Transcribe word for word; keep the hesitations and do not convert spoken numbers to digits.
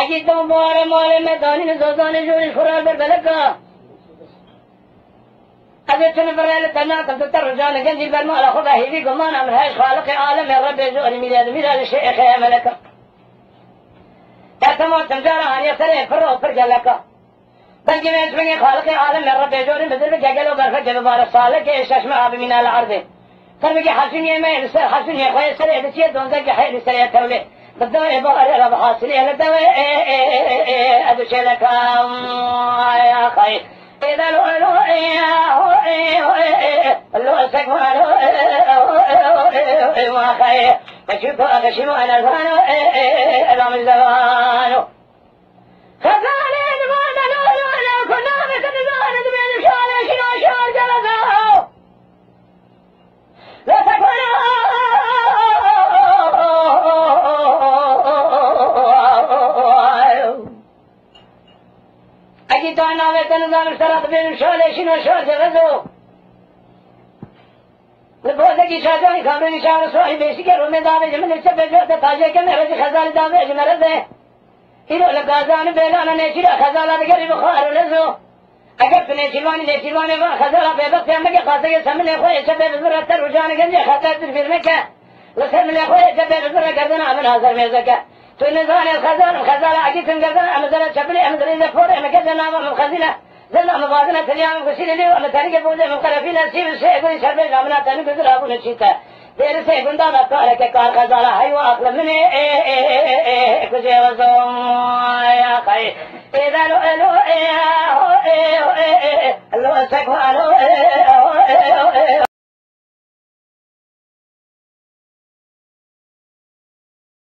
Egî dom ware malê me danî li zozanê jorî xural ber beleka. Ez ê tuni virê li te nakim, tu te rojanê gencî ber mala xwe ve hêvî gumana min heş Xaliqê alemê Rebbê jorî mîrê di mîra li şêxê meleka. Te tema tim cara haniye serê pir û pir geleka. Belkî me çimengê Xaliqê alemê Rebbê jorî midir bike gelo berfekê bibare salekê şeşme abi mîna li erdê. Qirmikî hesûniyê me li ser hesûniyê xwe yê serê diçiye donzekî heyl li serê tewlê. Bi dawê baharê re bi hasilê li dewê ez û çêleka ya xayê. Êda lo lo lo sek ma lo ma xayê. Meçûko axeşîmo enezano ela mizdevano. Xezalê divane lo lo lo ku navê te dizane dibêje şalê şino şal geleza. Egî ta navê te nizanim sera dibêjim şalê şîno şal cevezo. Li pozekî şacanî kamrênî şar û sohî bêşî ke romê davêje min ê çepê cor de tajê keme rejî xezalî davêje mereze. Îro li gazan û bêlana nêçîra xezala digerî bi xwar û lezo. Eger tu nêçîrvanî nêçîrvanê van xezala bêbextiyan bike qaseyê semilê xwe yê çepê bi vir re te rojanê gencê xeter dir bîr neke. Li ser milê xwe yê çepê bi vir re gerdina min hazir mêzeke. Tu nizanê xezal, xezala egî tim gerdina em zere çepilê em zerê ze porê me kete nava min xezîle. Zenda min vazine tenya min gusîlê lê em terîkê bozê min qerefîne sî bi sê gurî serbêj namina te min guzira bûne çîte. Dêrisê gunda me kareke kar xezala heywa aqli min ê, ê, ê, ê, ê, ê, kuzê wezom, ya xey. Ê dalo elo, ê, ho, ê, ho, ê, ê, ê, lo sek ho, alo, ê, ho, ê, ho, ê, ho.